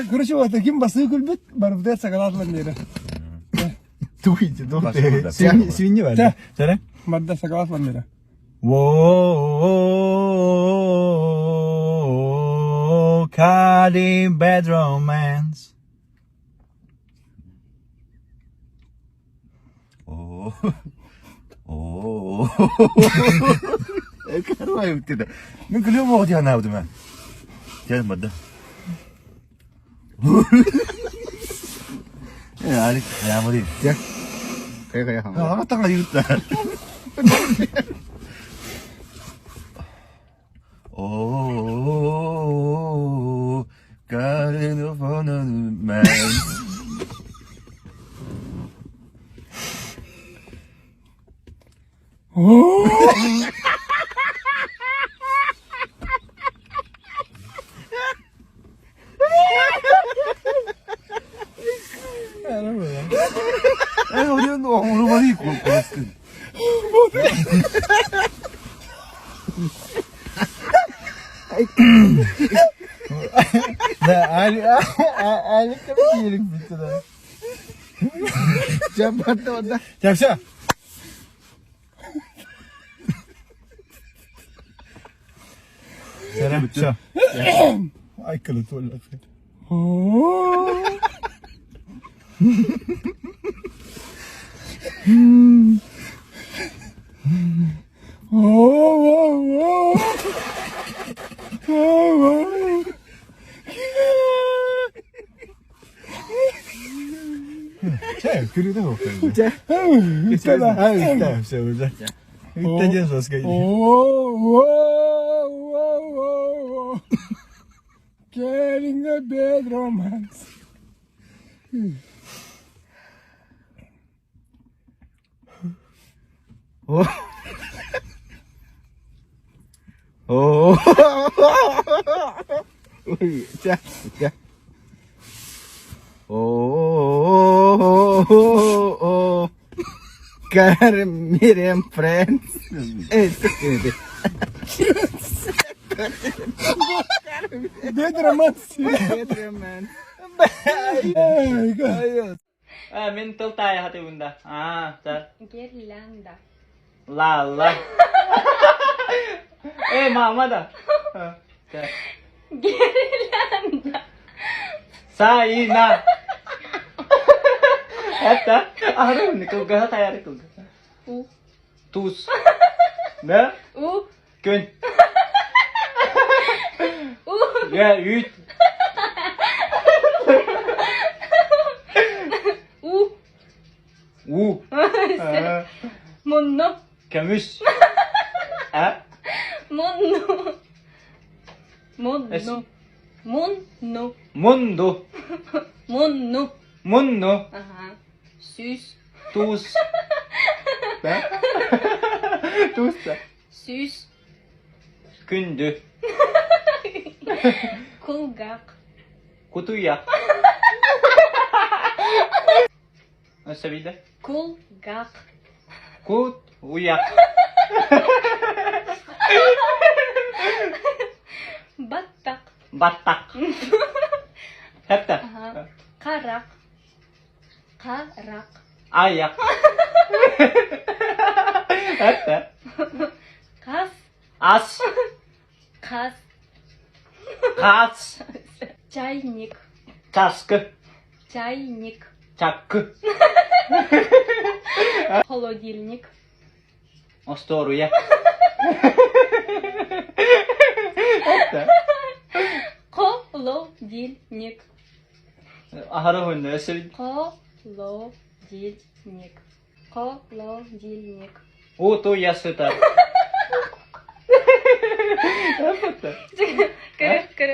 Короче, вот таким басы күлбүт, барыбытыгар сакалаатылар миэрэ. Свиньи бар. Сара? Барда сакалаатылар миэрэ. Whoa, caught in bad romance. Оо. Оо. Карвай үттэ. Мен күлүм оҕо диэн анаабытым ээ. Дьэ барда. Э, Алик, аямыры. Дьэ. Кая кая хаҥа. Ама таҥа юутта. Оо, Карину man. Э, один оҥорумарый куоластын. Да, Алик киирик бүттэ да. Дьэ, барда барда. Чэ, все. Все. Айкылы туолла. Чэ, күлүтэ суох. Чэ. Үттэ, все уже. Үттэ диэн соска. Getting a bad romance. О. О. Ой, чэ, чэ. О. Miriam friends. Bad romance. Bad romance. Э, мин тыл таайа хатыыбын да. Аа, сэр. Гирлянда. Ла-ла. Э, мама да. Сэр. Гирлянда. Саина. Это? Ары, кылгаһа таяры кылгаһа. У. Туз. Да? У. Күн. У. Я үүт. У. У. Мунну. Көмүс. А? Мунну. Мунну. Мунну. Мунду. Мунну. Мунну. Ага. Сүүс. Туус. Да? Туус да. Сүүс. Күндү. Кулгах. Кутуйах. Өссө биирдэ. Кулгах. Кут уйах. Баттах. Баттах. Хэптэ. Ага. Харах. Харах. Айах. Хэптэ. Хас. Ас. Хас. Хас. Чайник. Часкы. Чайник. Чаккы. Холодильник. Остуоруйа. Холодильник. Аһара уһунна өссө Холодильник. Холодильник. Утуйа сытар. Кырых, кырых.